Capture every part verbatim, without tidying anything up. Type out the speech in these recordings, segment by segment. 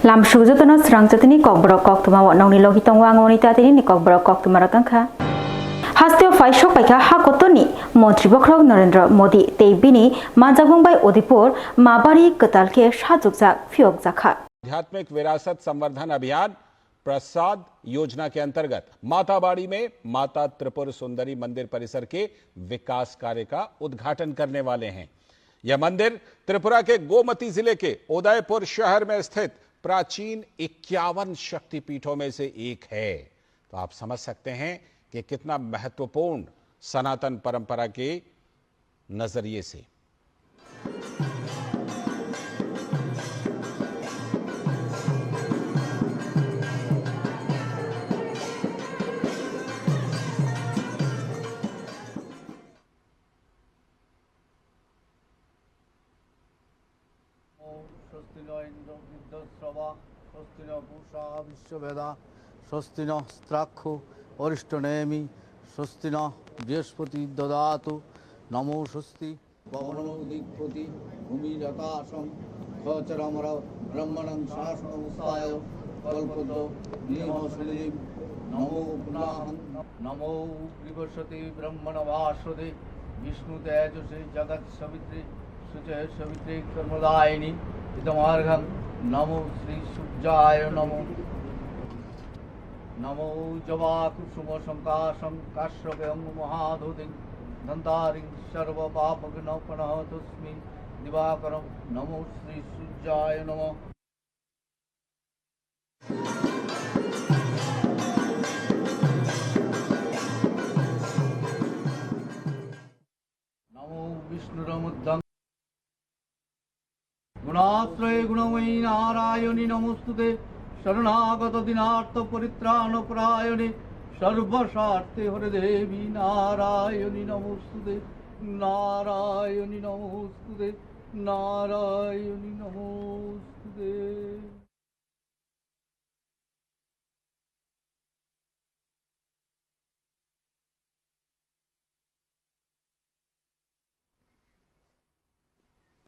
Lamsuk jotono srang jatini kokborok koktwma o nongni logi tongo ang oni tatini ni kokborok koktwma rok wngkha. Hasteo phai sok paikha ha kotorni montri bokhorok Narendra Modi tei bini manjakmung bai Udaipur mabari kwtal khe sajwkjak phiyokjakha. आध्यात्मिक विरासत संवर्धन अभियान प्रसाद योजना के अंतर्गत माताबाड़ी में माता त्रिपुर सुंदरी मंदिर परिसर के विकास कार्य का उद्घाटन करने वाले हैं। यह मंदिर त्रिपुरा के गोमती जिले के उदयपुर शहर में स्थित प्राचीन इक्यावन शक्तिपीठों में से एक है। तो आप समझ सकते हैं कि कितना महत्वपूर्ण सनातन परंपरा के नजरिए से। स्वस्ति न इंद्रो वृद्धश्रवा, स्वस्ति न पूषा विश्ववेदा, स्वस्ति न स्त्राक्षो अरिष्टनेमि, स्वस्ति न बृहस्पति ददातु। नमो स्वस्ति पवनो दिक्पति भूमिरकाशं खचरमर ब्रह्मणं शासनमुत्थाय कल्पद्दो निह सुनिधिं नमो पुनाहं। नमो बृहस्पति ब्रह्मणवासुदे विष्णु तेजसे जगत सवित्रे शुचे सवित्रे कर्मदायिनी इदमार्घं नमो श्री सूर्याय नमो। नमो जवाकुसुमसंकाशं काश्यपं महादूतिं धन्तारिं सर्वपापघ्नोपहतोऽस्मि दिवाकरं नमो श्री सूर्याय नमः। नमो विष्णुरमुद्धं गुणाश्रये गुणमयी नारायणी नमोस्तुते। शरणागत दीनार्थ परित्राण परायणे सर्वस्वार्थे हरे देवी नारायणी नमोस्तुते। नारायणी नमोस्तुते। नारायणी नमोस्तुते।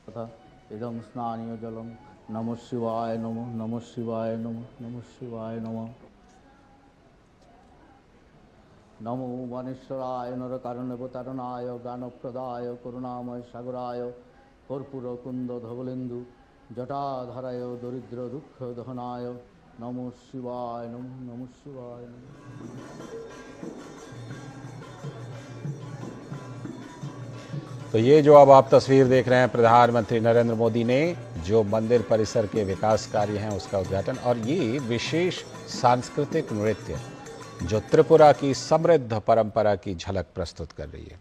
तथा इदं स्नानीय जलं नमः शिवाय नमः, नमः शिवाय नमः, नमः शिवाय नमः। नमो वाणीश्वराय नरकारुण्यवतारणाय ज्ञानप्रदाय करुणामय सागराय कर्पूरकुण्डधवलेन्दु जटाधराय दरिद्र दुःख दहनाय नमः शिवाय नमः, नमः शिवाय नमः। तो ये जो अब आप तस्वीर देख रहे हैं, प्रधानमंत्री नरेंद्र मोदी ने जो मंदिर परिसर के विकास कार्य हैं उसका उद्घाटन, और ये विशेष सांस्कृतिक नृत्य जो त्रिपुरा की समृद्ध परंपरा की झलक प्रस्तुत कर रही है।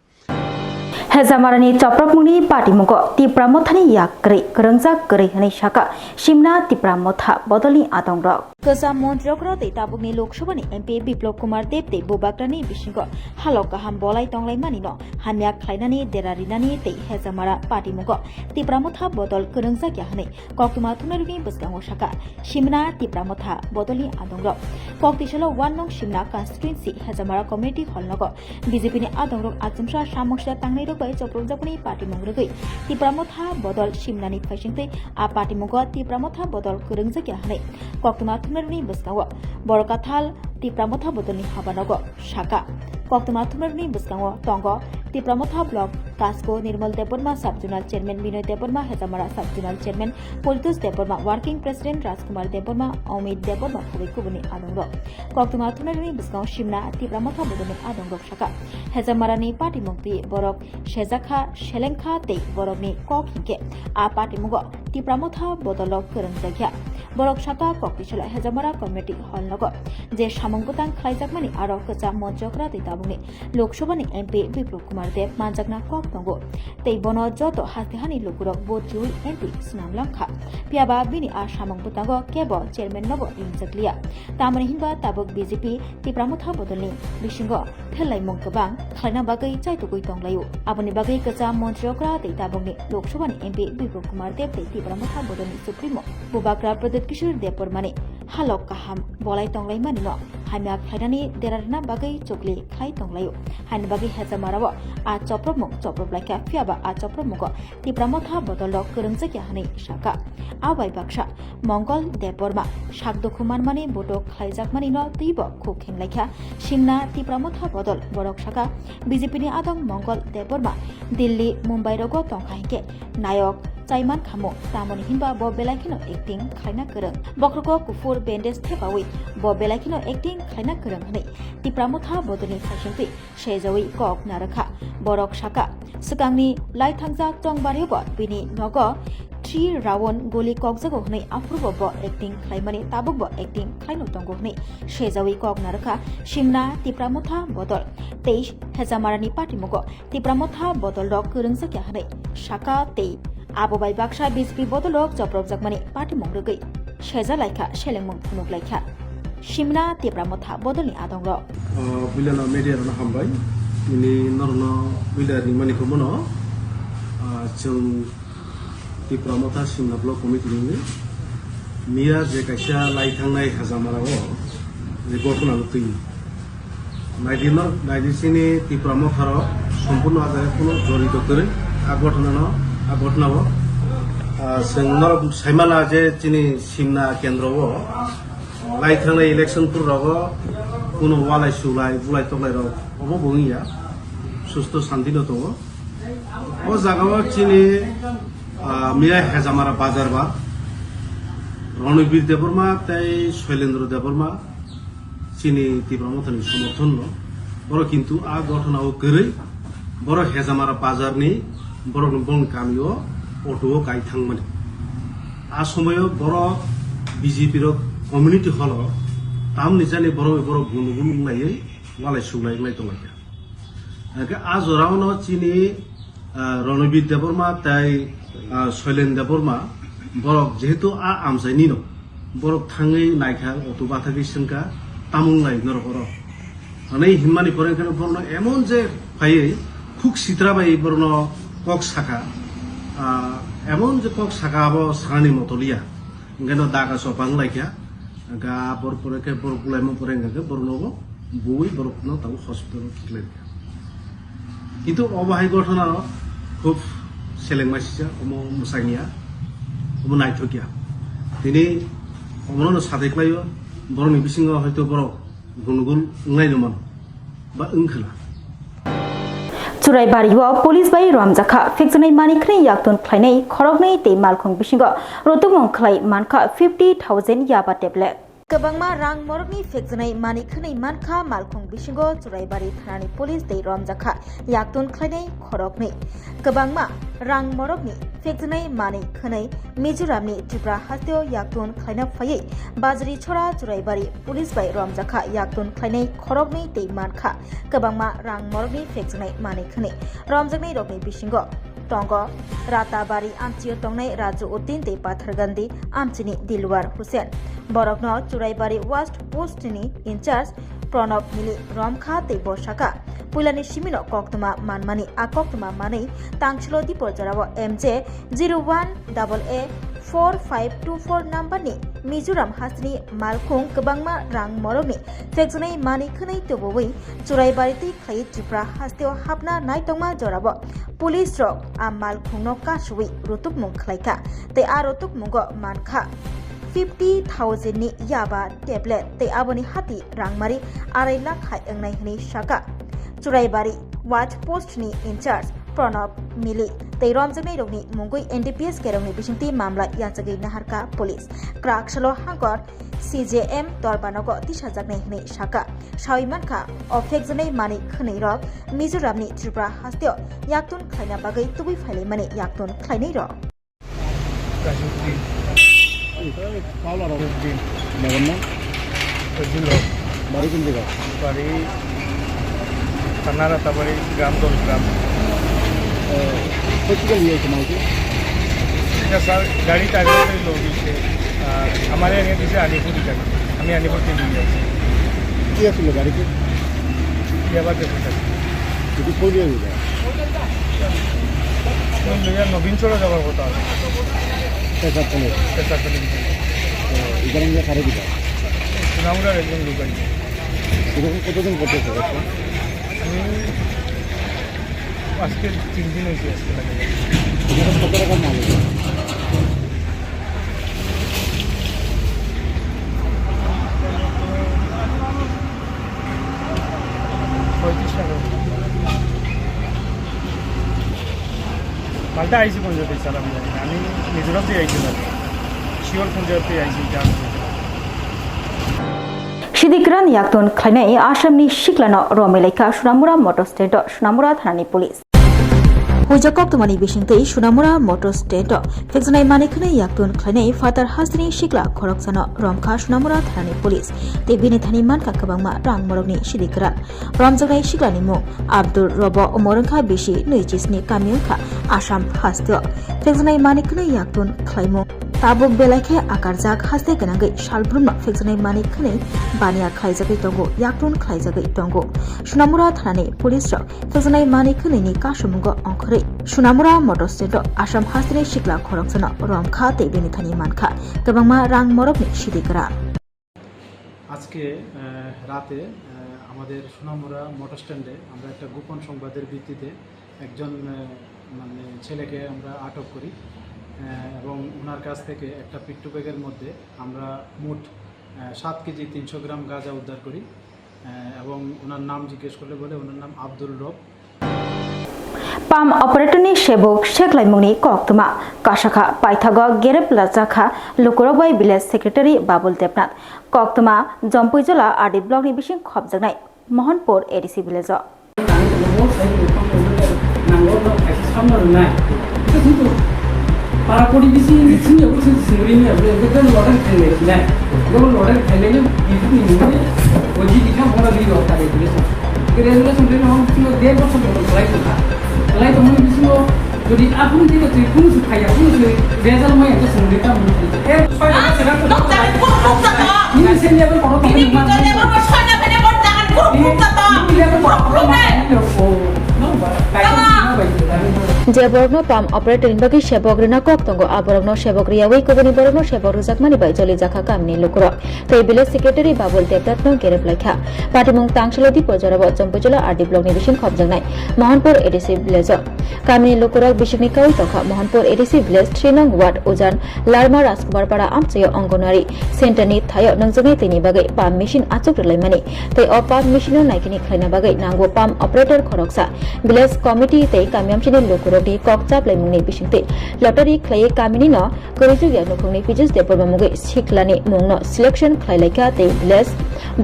Hejamarani chopropmungni patimungo Tipra Mothani yak kwrwi, kwrwngjak kwrwi hwnwi sakha Simna Tipra Motha bodolni adongrok. Kwcham montri okra tei tabukni Lok Sabhani M P Biplop Kumar Deb tei Bubagrani bisingo halok kaham bolai tonglaimani no hamya khlainani dera rinani tei Hejamara patimungo Tipra Motha bodol kwrwngjak ya hwnwi koktwma thumnairokni bwskango sakha Simna Tipra Motha bodolni adongrok. Koktisalo one nong Simna constituency Hejamara community hall nogo B J P ni adongrok achomsa samungsa tangnairok bai chopropjakmani patimung rwgwi Tipra Motha bodol Simnani phaisingtwi a patimungo Tipra Motha bodol kwrwngjak ya hwnwi koktwma thumnairokni bwskango Borokathal Tipra Motha bodolni habanogo sakha. Koktwma thumnairokni bwskango tongo Tipra Motha Block Kasko Nirmal Debbarma, Sub Zonal Chairman Binoy Debbarma, Hejamara Sub Zonal Chairman Politush Debbarma, Working President Rajkumar Debbarma, Amit Debbarma khogwi kubuni adongrok. Koktwma thumnairokni bwskango Simna Tipra Motha bodolni adongrok sakha. Hejamarani patimung twi borok sejakha, selengkha tei borokni kok hinkhe a patimungo Tipra Motha bodolo kwrwngjakya. Borok sakha koktisalo Hejamara community hall nogo je samung bwtang khlaijakmani aro kwcham montri okra tei tabukni Lok Sabhani M P Biplop Kumar Deb manjakna kok tongo tei bono joto haste hani lukurok vote riwi M P swnam langkha. Phiyaba bini a samung bwtango kebo chairman nobo ringjak liya. Tamoni hinba tabuk B J P Tipra Motha bodolni bisingo phellaimung kwbang khlaina bagwi chaitugwi tonglaio. Aboni bagwi kwcham montri okra tei tabukni Lok Sabhani M P Biplop Kumar Deb tei Tipra Motha bodolni supremo Bubagra Pradyut Kishore Debbarmani halok kaham bolai tonglaimani no hamya khlainani dera rwna bagwi chukli khlai tonglaio. Haini bagwi Hejamarao a chopropmung choprop laikha, phiyaba a chopropmungo Tipra Motha bodolrok kwrwngjakya hwnwi sakha. A bai baksa Mongol Debbarma sak dukhu manmani buto khlaijakmani no twibo khuk khenglaikha. Simna Tipra Motha bodol borok sakha, B J P ni adong Mongol Debbarma Delhi, Mumbai rogo tongkha hinkhe nayok chaiman khamu, tamoni hinba bo belai kheno acting khlaina kwrwng. Bokhrogo kuphur bandage thepawi bo belai kheno acting khlaina kwrwng hwnwi Tipra Motha bodolni phaisingtwi sejawi kok narwkha. Borok sakha, swkangni laithangjak chongbario bo bini nogo three round guli kokjago hwnwi, aphuru bo bo acting khlaimani tabuk bo acting khlaino tongo hwnwi sejawi kok narwkha. Simna Tipra Motha bodol tei Hejamarani patimungo Tipra Motha bodolrok kwrwngjakya hwnwi sakha tei abo bai baksa B J P bodolrok chopropjakmani patimung rwgwi sejalaikha, selengmung phunuklaikha. Simna Tipra Motha bodolni adongrok. Ah, puilano media rokno hambai. Ini norokno puila ringmani khumono, ah, chwng Tipra Motha Simna Block Committee ni miya je kaisa lai thangnai Hajamara o je gothona no twi. Naidi no, naidi chini Tipra Motha ro sompurno a jaga kuno jorito kwrwi a gothona no, a gothona o. Ah, chwng norok saimala je chini Simna kendro o lai thangnai election pur rogo kuno walai sulai bulai toklai rok obo bo wngya, susto santi no tongo. O jaga o chini, ah, miya Hejamara bazar ba Ronibir Debbarma tei Soilendra Debbarma chini Tipra Mothani somorthon no. Borok kintu a gothona o kwrwi borok Hejamara bazar ni borok ni bong kami o auto o kai thangmani. A somoyo borok B J P rok community hall o tamni jani borok borok gunu gunu wnglaiwi walai suglai wnglai tonglaikha. Hingke a jorao no chini, ah, Ronobir Debbarma tei, ah, Soilen Debbarma borok jehetu a amchaini no borok thangwi naikha auto bathagwi swngkha tamung lai norok oro. Hwnwi hinmani pore hwnkhe borokno emon je phaiwi khuk sitra bai borokno kok sakha, ah, emon je kok sakha abo sanani motoliya. Hingke no daga sopa wnglaikha. Hingke a bor pore khe borok bulaima pore hingke borok nogo bui borok no tabuk hospital o khiklai rikha. Kintu obo hai gothona o khub seleng maisisa omo mwsangya, omo naithokya. Tini omono no sadai khlaio, borokni bisingo hoito borok gunugul wngnai no mano ba wngkhwla. Churaibario police bai romjakha, phekjaknai manwi khwnwi yaktun khlainai khoroknwi tei malkhung bisingo rotokmung khlai mankha fifty thousand yaba tablet. Kwbangma rang morokni phekjaknai manwi khwnwi mankha malkhung bisingo Churaibari thanani police tei romjakha yaktun khlainai khoroknwi. Kwbangma rang morokni phekjaknai manwi khwnwi Mizoramni Tripura hasteo yaktun khlaina phaiwi Bajri Chora Churaibari police bai romjakha yaktun khlainai khoroknwi tei mankha kwbangma rang morokni phekjaknai manwi khwnwi. Romjaknai rokni bisingo tongo Ratabari amchio tongnai Raju Uddin tei Pathargandi amchini Dilwar Hussain. Borokno Churaibari West Post ni in charge Pranab Mili romkha tei bo sakha, puilani simino koktwma manmani, a koktwma manwi tangsilo dipor jorao M J zero one double A four five two four number ni Mizoram hasteni malkhung kwbangma rang morokni phekjaknai manwi khwnwi tubuwi Churaibari twi khlaiwi Tripura hasteo hapna naitokma jorao police rok a malkhungno kasui rotokmung khlaikha tei a rotokmungo mankha fifty thousand ni yaba tablet tei aboni hati rangmari arai lakh hai wngnai hwnwi sakha. Churaibari Watch Post ni in charge Pranab Mili tei romjaknai rokni mungwi N D P S kerongni bisingtwi mamla yachagwi naharkha police. Kraksalo hangkor C J M Torbanogo tisajaknai hwnwi sakha. Sawi mankha, o phekjaknai manwi khwnwi rok Mizoramni Tripura hasteo yaktun khlaina bagwi tubui phailaimani yaktun khlainai rok. Raju Uddin. Paula rok. Uddin. Nagar na? Raju Lok. Bari kun jaga? Bari Thana Ratabari, Gram Dol Gram. Eh, koi kilo liya hai tumhare? Sir, gari target se log se, ah, hamare yahan se Alipur hi target. Hum Alipur se liye. Kya silo gari ke? Kya baat hai, sir? Koi liya hai? Koi liya, Nobin Chowra jabar kotha. Kaisa koi? Kaisa koi? এই কারণে কারে দিবা? রাউন্ডার একজন ঢুকাই। এরকম কতদিন করতে হবে? আমি আজকে তিন দিন হয়েছে আজকে লাগাই। এরকম কত টাকা মাল হয়েছে? পঁয়ত্রিশ টাকা। মালটা আইসি কোন জায়গায় স্যার, আমি জানি না। আমি মিজোরাম থেকে আইসি না। শিওর কোন জায়গাতে আইসি, এটা আমি বলতে পারবো না। Sidikrani yaktun khlainai Assamni siklano romwi laikha Sunamura motor stand-o Sunamura thanani police. Huijak koktwmani bisingtwi Sunamura motor stand-o phekjaknai manwi khwnwi yaktun khlainai phatar hasteni sikla khoroksano romkha Sunamura thanani police. Tei bini thani mankha kwbangma rang morokni sidikwrak. Romjaknai siklani mung Abdul Robo, umor wngkha bisi, nui chisni, kami wngkha Assam hasteo. Phekjaknai manwi khwnwi yaktun khlaimung. Tabuk belai khe akarjak haste gwnangwi salbrumno phekjaknai manwi khwnwi baniya khlaijagwi tongo, yaktun khlaijagwi tongo. Sunamura thanani police rok phekjaknai manwi khwnwini kasumungo ongkhorwi Sunamura motor stand-o Assam hasteni sikla khoroksano romkha tei bini thani mankha kwbangma rang morokni sidikwrak. আজকে, আহ, রাতে, আহ, আমাদের সোনামুড়া মোটর স্ট্যান্ডে আমরা একটা গোপন সংবাদের ভিত্তিতে একজন, আহ, মানে, ছেলেকে আমরা আটক করি, আহ, এবং ওনার কাছ থেকে একটা পিট্টু ব্যাগের মধ্যে আমরা মোট, আহ, সাত কেজি তিনশো গ্রাম গাঁজা উদ্ধার করি, আহ, এবং ওনার নাম জিজ্ঞেস করলে বলে ওনার নাম আব্দুল রব। Pump operator ni sebuk seklaimungni koktwma kasakha paithago gerep lajakha lukurok bai village secretary Babul Debnath. Koktwma Jompuijola R D block ni bising khopjaknai Mohanpur A D C village o. Para pori bisi ni sini aku sini sini ni aku yang kita lodan kene na. Kalau lodan kene ni itu ni ni. Oji kita mau lagi lodan kene. Kira-kira sampai orang sini dia pun sampai mulai tu. Mulai tu mungkin sini যদি আপনি ঠিক আছে, কোন কিছু খাইয়া, কোন কিছু রেজাল্ট মই একটা শুনলি, তা মনে হচ্ছে। এ, ছয় টাকা সেটা তো নক জাগাত কুরুপ কুরুপ জাগাত। নিয়ে এসে নিয়ে আবার কোনো কথা বলবো না। নিয়ে আবার কোনো কথা বলবো না। ও, no, but I don't know, but I don't know. Je borokno pump operator ni bagwi sebok rwna kok tongo, a borokno sebok rwyawi kubuni borokno sebok rwjakmani bai jolijakha kamini lukurok. Tei village secretary Babul Debnath no gerep laikha. Patimung tangsalodi pojorabo Jompuijola R D block ni bising khopjaknai Mohanpur A D C village o. Kamini lukurok bisikni kaui tongkha Mohanpur A D C village three nong ward ujan Larma Rajkumar para amchaio Anganwadi center ni thaio nungjaknai twi ni bagwi pump machine achuk rwlaimani tei o pump machine no naikini khlaina bagwi nango pump operator khoroksa, village committee tei kami amchaini lukurokni kok chaplaimungni bisingtwi lottery khlaiwi kamini no kwrwi chukya nukhungni Pijus Debbarma mungwi siklani mungno selection khlai laikha tei village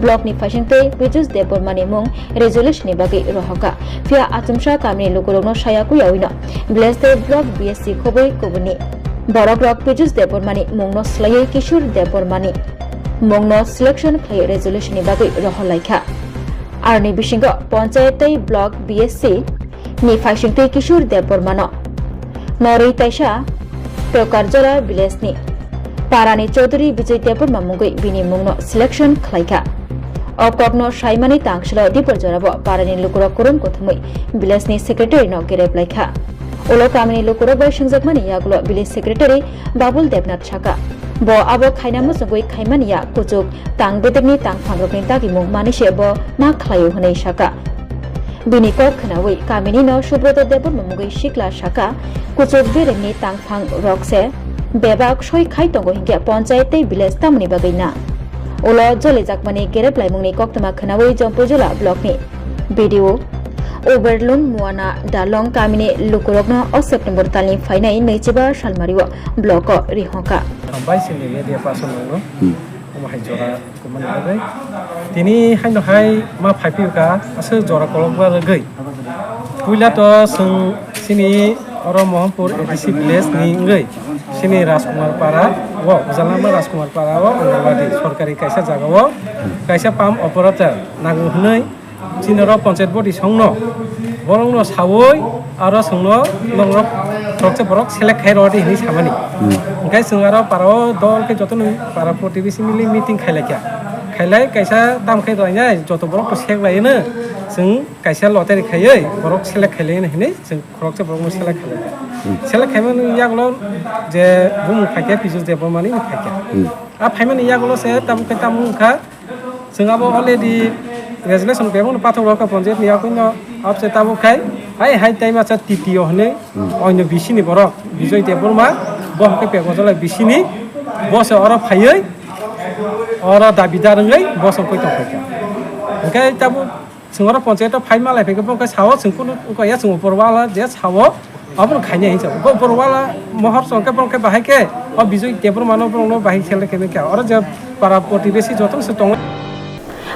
block ni phaisingtwi Pijus Debbarma ni mung resolution ni bagwi rohorkha. Phiya achomsa kamini lukurokno saya kuyawi no village tei block B S C khobwi kubuni borokrok Pijus Debbarma ni mungno swlaiwi Kishore Debbarma ni mungno selection khlai resolution ni bagwi rohor laikha. Aroni bisingo panchayat tei block B S C ni phaisingtwi Kishore Debbarmano norwi taisa Tokarjora village ni parani Chaudhary Vijay Debbarma mungwi bini mungno selection khlaikha. O kokno saimani tangsalo Dibor jorabo parani lukurok kurum kuthumwi village ni secretary no gerep laikha. Ulo kamini lukurok bai swngjakmani yagulo village secretary Babul Debnath saka, bo abo khaina muchungwi khaimani ya kuchuk tang bedekni tangphangrokni dagimung manwi se bo ma khlaio hwnwi saka. Bini kok khnaui kamini no Subroto Debbarma mungwi sikla saka, kuchuk berengni tangphang rok se bebak soi khai tongo hinkhe panchayat tei village tamoni bagwi na. Ulo jolijakmani gerep laimungni koktwma khnaui Jompuijola block ni B D O Uberlung Muana Dalong kamini lukurokno o September talni phainai naichiba salmario block o rihongkha. Hambai sini media person no. Hmm. Omo hai jora. Kumani bagwi. Tini haino hai ma phai phiyokha, aswk jora kolokma rwgwi. Puila to chwng chini oro Mohanpur A D C village ni wngwi, chini Rajkumar Para o, Ujalama Rajkumar Para o, Anganwadi sorkari kaisa jaga o, kaisa pump operator nango hwnwi, chini oro panchayat body songno, borokno saui, aro chwngno norok khoroksa borok select khai rw di hinwi samani. Hmm. Hwnkhe chwng aro para o dol khe jotono para protibesi mili meeting khai laikha. Khailai kaisa tam khai rwlainai joto borok to select laino chwng kaisa lottery khaiwi borok select khailaino hinwi chwng khoroksa borokno select khailai. Hmm. Select khaimani yagulo je bumung phaikha Pijus Debbarmani phaikha. Hmm. A phaimani yagulo se tabuk khe tamo wngkha, chwng abo already resolution bebakno pathok rwkha panchayat ni yaguino, abse tabuk khai hai hai tai masa T T O hinwi oino B C ni borok Bijoy Debbarma, bo hwnkhe Pekbojalai B C ni, bo se oro phaiwi oro dabidar wngwi bo se koi tongphaikha. Hwnkhe tabuk Chwng oro panchayat o phai malai phaikhe, borok khe sao chwng kunu wngkha ya, chwng upor wala je sao, abono khainai hinwi sao. Bo upor wala mohor chwng khe borok khe bahai khe o Bijoy Debbarma no borok no bahai khele khe nukya. Oro je para protibesi joto se tongo.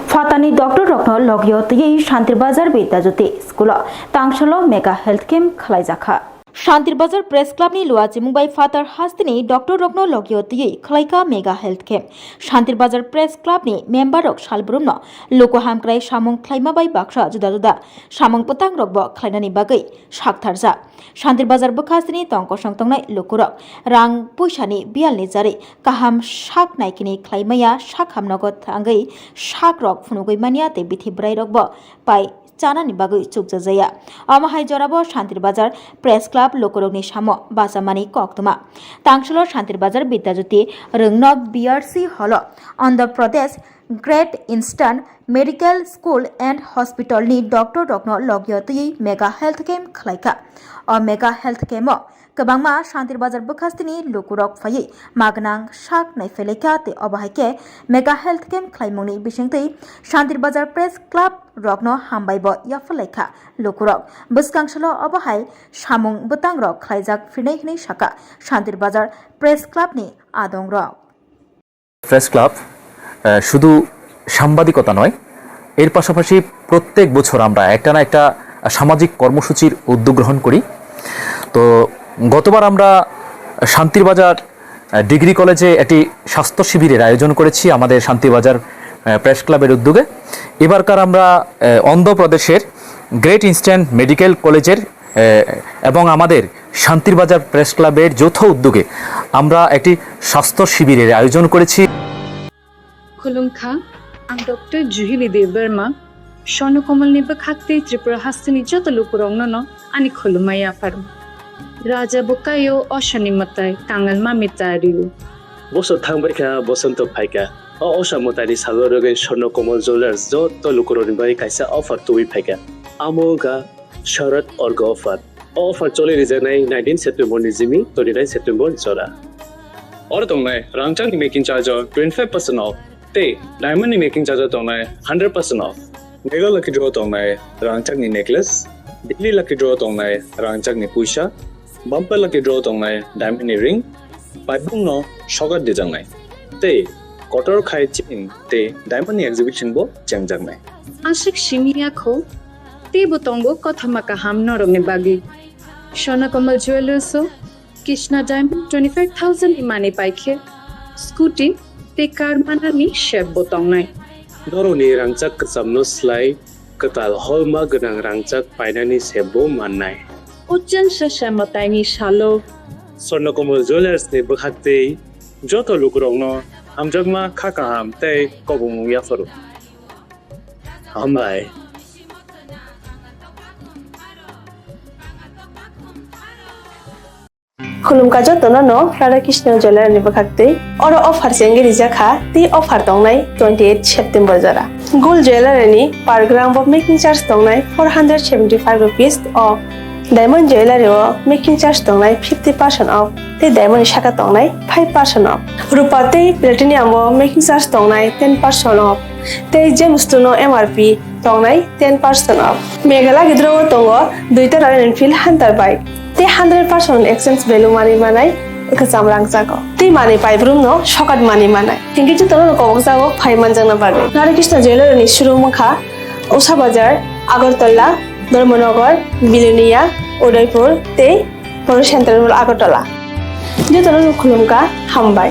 Phatani doctor rokno logio twiwi Shantir Bazar Bidya Jyoti School o tangsalo mega health camp khlaijakha. Shantir Bazar Press Club ni luachimung bai phatar hasteni doctor rokno logio twiwi khlaika mega health camp. Shantir Bazar Press Club ni member rok salbrumno luku hamkrai samung khlaima bai baksa juda juda samung bwtang rokbo khlainani bagwi saktharjak. Shantir Bazar bwkhasteni tong kosong tongnai lukurok rang puisani biyalni jarwi kaham sak naikini khlaimaya, sakham nogo thangwi sak rok phunugwi manya tei bithi bwrai rokbo pai chanani bagwi chukjajaya. Omo hai jorabo Shantir Bazar Press Club lukurokni samo bachamani koktwma. Tangsalo Shantir Bazar Bidya Jyoti Rwngnok B R C holo Andhra Pradesh Great Eastern Medical School and Hospital ni doctor rokno logio twiwi mega health camp khlaikha. O mega health camp o kwbangma Shantir Bazar bwkhasteni lukurok phaiwi magwnang sak naiphailai kha tei obo hai khe mega health camp khlaimungni bisingtwi Shantir Bazar Press Club rokno hambai bo yapharlai kha lukurok. Bwskang salo obo hai samung bwtang rok khlaijak phinai hinwi sakha Shantir Bazar Press Club ni adong rok. Press club আহ, শুধু সাংবাদিকতা নয়, এর পাশাপাশি প্রত্যেক বছর আমরা একটা না একটা সামাজিক কর্মসূচির উদ্যোগ গ্রহণ করি। তো গতবার আমরা শান্তির বাজার আহ, ডিগ্রি কলেজে একটি স্বাস্থ্য শিবিরের আয়োজন করেছি আমাদের শান্তিবাজার আহ, প্রেস ক্লাবের উদ্যোগে। এবারকার আমরা আহ, অন্ধ্রপ্রদেশের গ্রেট ইস্টার্ন মেডিকেল কলেজের আহ, এবং আমাদের শান্তির বাজার প্রেস ক্লাবের যৌথ উদ্যোগে আমরা একটি স্বাস্থ্য শিবিরের আয়োজন করেছি। Khulumkha, ang Doctor Juhili Debbarma, Swarno Komolni bwkhak tei Tripura hasteni joto lukurokno no ani khulumma yapharo. Raja bwkaio osani mwtai kangal mami tario. Bosor thangbaikha, bosonto phaikha. O osa mwtaini salo rwgwi Swarno Komol Jewellers joto lukurokni bagwi kaisa offer tubui phaikha. Amo wngkha Sharad Orgo Offer. O offer choli rijaknai nineteen September ni jimi twenty nine September jora. Oro tongnai rangchakni making charge o twenty five percent off tei diamond ni making charge o tongnai hundred percent off. Mega lucky draw tongnai rangchakni necklace, daily lucky draw tongnai rangchakni puisa, bumper lucky draw tongnai diamond ni ring, paibungno sokat dijaknai tei kotor khai chain tei diamond ni exhibition bo chengjaknai. Aswk simi yakho teibo tongo kothoma kaham norokni bagwi. Swarno Komol Jewellers o Krishna Diamond twenty five thousand ni manwi paikhe scooty tei car manani sep bo tongnai. Norokni rangchak kwchamno slai kwtal holma gwnang rangchak painani sep bo mannai. O chwngsa se mwtaini salo. Swarno Komol Jewellers ni bwkhak tei joto lukurokno hamjakma kha kaham tei kobongmung yapharo. Hambai. Khulumkha jotono no Radha Krishna Jewellery ni bwkhak twi. Oro offer chengwi rijak kha tei offer tongnai twenty eight September jora. Gold Jewellery ni per gram bo making charge tongnai four hundred seventy five rupees o. Diamond Jewellery o making charge tongnai fifty percent off tei diamond ni saka tongnai five percent off. Rupa tei platinum o making charge tongnai ten percent off tei gems two no M R P tongnai ten percent off. Meghalaya gidro o tongo duita Royal Enfield Hunter bike tei hundred percent exchange value manwi manai kwcham rangchago tei manwi paibrumno sokat manwi manai. Hinkhe jotono kobokjago phai manjakna bagwi. Radha Krishna Jewellery ni showroom wngkha Usa Bazar, Agartala, Dharmanagar, Bilonia, Udaipur tei Poro Central Mall Agartala. Jotono khulumkha, hambai.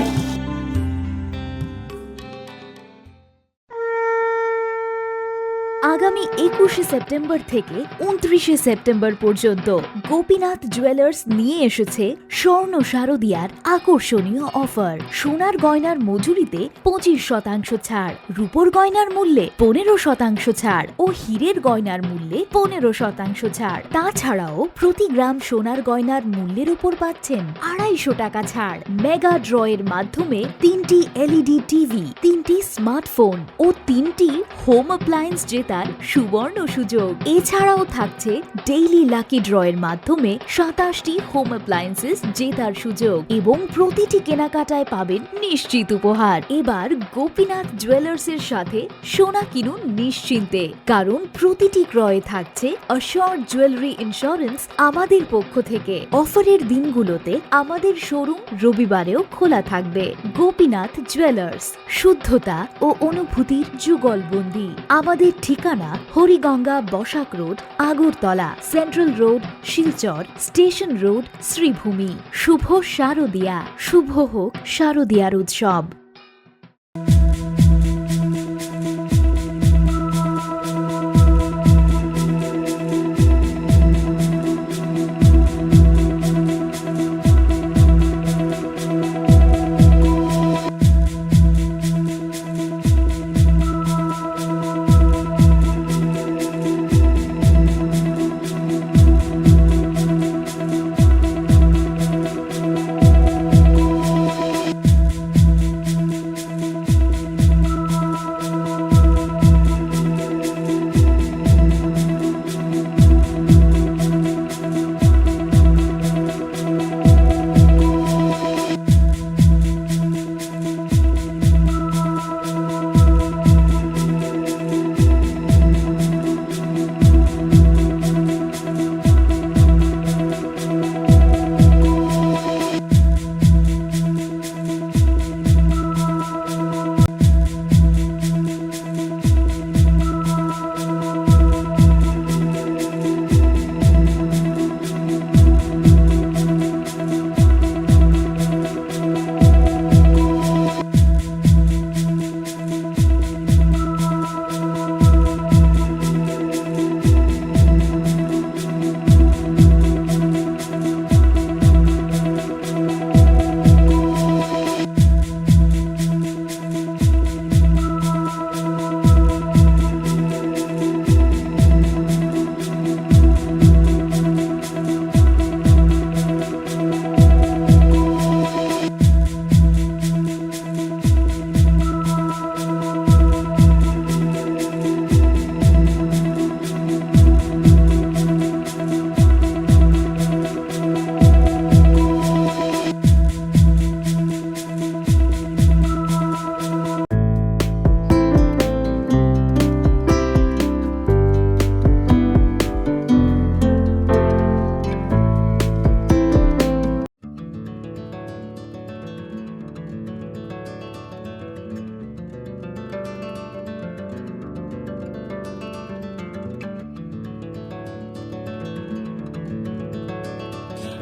আগামী একুশে সেপ্টেম্বর থেকে ঊনত্রিশে সেপ্টেম্বর পর্যন্ত গোপীনাথ জুয়েলার্স নিয়ে এসেছে স্বর্ণ শারদিয়ার আকর্ষণীয় অফার। সোনার গয়নার মজুরিতে পঁচিশ শতাংশ ছাড়, রূপোর গয়নার মূল্যে পনেরো শতাংশ ছাড় ও হীরের গয়নার মূল্যে পনেরো শতাংশ ছাড়। তাছাড়াও প্রতি গ্রাম সোনার গয়নার মূল্যের উপর পাচ্ছেন আড়াইশো টাকা ছাড়। মেগা ড্র এর মাধ্যমে তিনটি এলইডি টিভি, তিনটি স্মার্টফোন ও তিনটি হোম অ্যাপ্লায়েন্স জেতার সুবর্ণ সুযোগ। এছাড়াও থাকছে ডেইলি লাকি ড্র এর মাধ্যমে সাতাশটি হোম অ্যাপ্লায়েন্সেস জেতার সুযোগ এবং প্রতিটি কেনাকাটায় পাবেন নিশ্চিত উপহার। এবার গোপীনাথ জুয়েলার্স এর সাথে সোনা কিনুন নিশ্চিন্তে, কারণ প্রতিটি ক্রয়ে থাকছে অ্যাসিওরড জুয়েলারি ইন্স্যুরেন্স আমাদের পক্ষ থেকে। অফারের দিনগুলোতে আমাদের শোরুম রবিবারেও খোলা থাকবে। গোপীনাথ জুয়েলার্স, শুদ্ধতা ও অনুভূতির যুগলবন্দি। আমাদের ঠিকানা Hariganga Basak road, Agartala, central road, Silchar, station road, Shribhumi. শুভ শারদিয়া, শুভ হোক শারদিয়ার উৎসব।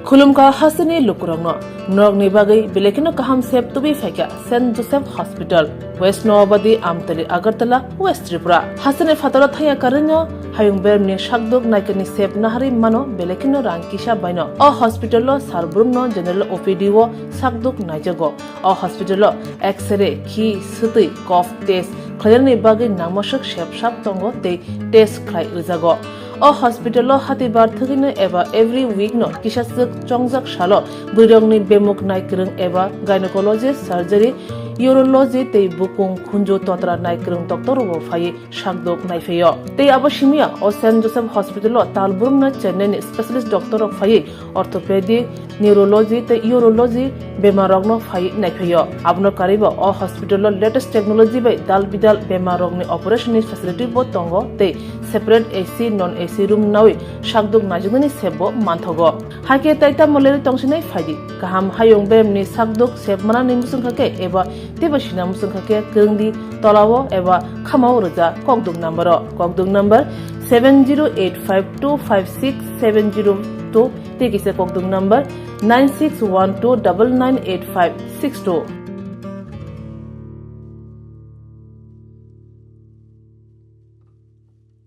Khulumkha hasteni lukurokno, norokni bagwi belai kheno kaham sep tubui phaikha Saint Joseph Hospital, West Noabadi, Amtali, Agartala, West Tripura. Hasteni phataro thangya karwino hayung beremni sakduk naikani sep naharwi mano belai kheno rang kisa baino. O hospital-o sar brumno general O P D-o sakduk naijago. O hospital-o X-ray, khi, swtwi, cough test khlainani bagwi nangmaswk sep sap tongo tei test khlai rwjago. O hospital-o hatibar thwgwino eba every week-no kisaswk chongjak salo bwrwirokni bemuk naikwrwng eba gynecologist surgery, urology tei bukung khunju totra naikwrwng doctor-rokbo phaiwi sakduk naiphaio. Tei abo simiya o Saint Joseph Hospital-o tal brumno Chennai-ni specialist doctor-rok phaiwi orthopedic, neurology tei urology bemarrokno phaiwi naiphaio. Abono karwibo o hospital-o latest technology bai dal bidal bemarrokni operation-ni facility-bo tongo tei separate A C, non A C room nawi sakduk naijaknani sepbo manthogo. Hakhe tai tamo lerwi tongsinai phaidi. Kaham hayung beremni sakduk sep manani mwswngkha khe eba teibo sina mwswngkha khe kwrwngdi tolao eba khamao rwja kokduk number-o. Kokduk number seven zero eight five two five six seven zero two tei kisa kokduk number nine six one two double nine eight five six two.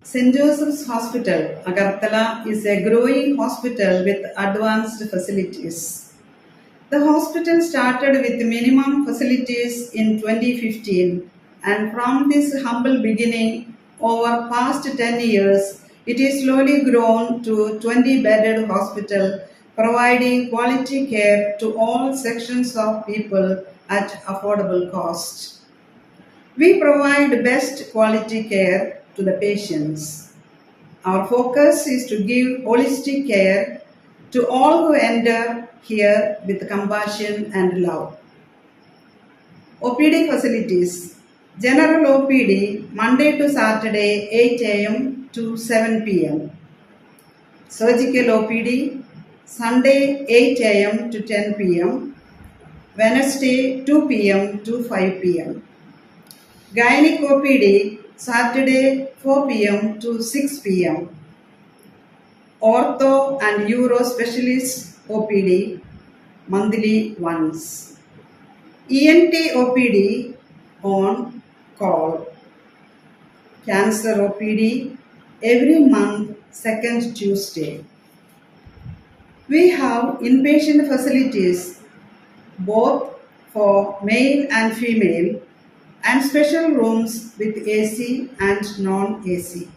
Saint Joseph's Hospital, Agartala is a growing hospital with advanced facilities. The hospital started with minimum facilities in twenty fifteen, and from this humble beginning, over past ten years, it is slowly grown to twenty bedded hospital, providing quality care to all sections of people at affordable cost. We provide best quality care to the patients. Our focus is to give holistic care to all who enter here with compassion and love. O P D facilities. General O P D, Monday to Saturday, eight A M to seven P M. Surgical O P D, Sunday, eight A M to ten P M, Wednesday, two P M to five P M. Gynec O P D, Saturday, four P M to six P M. Ortho and Uro Specialist O P D, monthly once. E N T O P D on call. Cancer O P D every month, second Tuesday. We have inpatient facilities both for male and female and special rooms with A C and non-A C.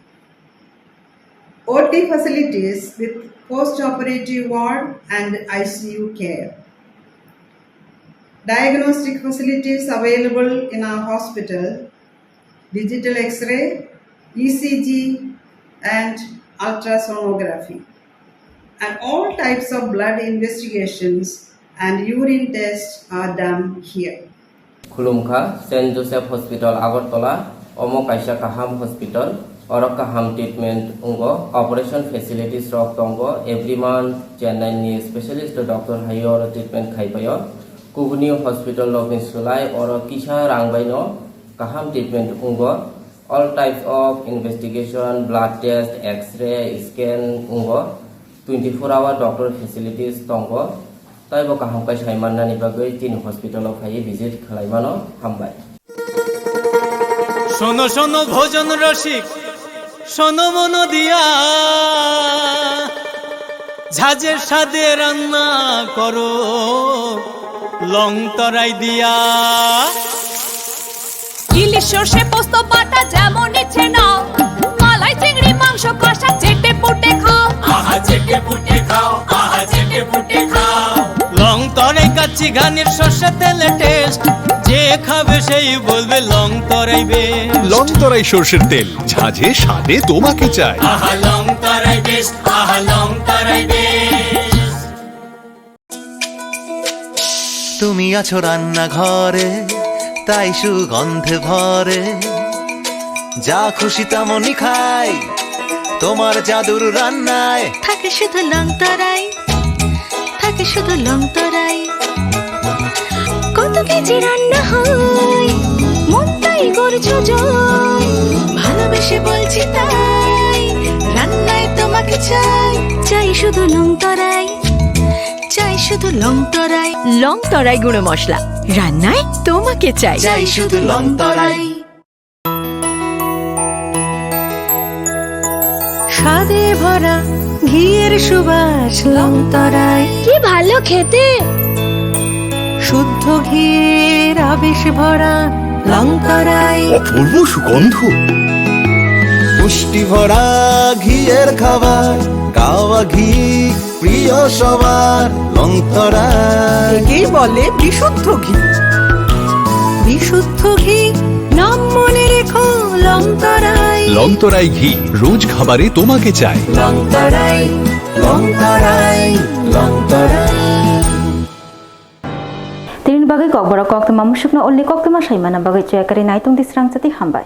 O T facilities with post-operative ward and I C U care. Diagnostic facilities available in our hospital, digital X-ray, E C G, and ultrasonography. And all types of blood investigations and urine tests are done here. Khulumkha, Saint Joseph Hospital, Agartala, omo kaisa kaham hospital. Oro kaham treatment wngo, operation facilities rok tongo, every month Chennai ni specialist doctor hai oro treatment khai paio. Kubuni hospital rokni slai oro kisa rang bai no kaham treatment wngo. All types of investigation, blood test, X-ray, scan wngo. Twenty four hour doctor facilities tongo. Taibo kaham khe sai mannani bagwi chini hospital o phaiwi visit khlai mano. Hambai. শোনো শোনো ভোজন রসিক, শোনো মন দিয়া, ঝাঁঝের স্বাদে রান্না করো লং তরাই দিয়া। ইলিশ সর্ষে পোস্ত বাটা যেমন ইচ্ছে নাও, মালাই চিংড়ি মাংস কষা চেটে পুটে খাও। আহা চেটে পুটে খাও, আহা চেটে পুটে খাও। লং তরাই কাচ্চি ঘানির সর্ষে তেলে টেস্ট, যে খাবে সেই বলবে লং তরাই বেশ। লং তরাই সর্ষের তেল, ঝাঁঝে স্বাদে তোমাকে চাই। আহা লং তরাই বেশ, আহা লং তরাই বেশ। তুমি আছো রান্নাঘরে, তাই সুগন্ধে ভরে। যা খুশি তেমনই খাই, তোমার জাদুর রান্নায়। থাকে শুধু লং তরাই, থাকে শুধু লং তরাই। কত কেজি রান্না হয়, মন তাই করছো জয়। ভালোবেসে বলছি তাই, রান্নায় তোমাকে চাই। চাই শুধু লং তরাই, চাই শুধু লং তরাই। লং তরাই গুঁড়ো মশলা, রান্নায় তোমাকে চাই। চাই শুধু লং তরাই। স্বাদে ভরা ঘিয়ের সুবাস লং তরাই। কি ভালো খেতে! শুদ্ধ ঘিয়ের আবেশ ভরা লং তরাই। অপূর্ব সুগন্ধ। পুষ্টি ভরা ঘিয়ের খাবার, কাওয়া ঘি প্রিয় সবার লং তরাই। একেই বলে বিশুদ্ধ ঘি। বিশুদ্ধ ঘি, নাম মনে রেখো লং তরাই। লং তরাই ঘি, রোজ খাবারে তোমাকে চাই। লং তরাই, লং তরাই, লং তরাই। Tini bagwi kokborok koktwma musukno ulni koktwma saimana bagwi chwekari naitung di srangchati hambai.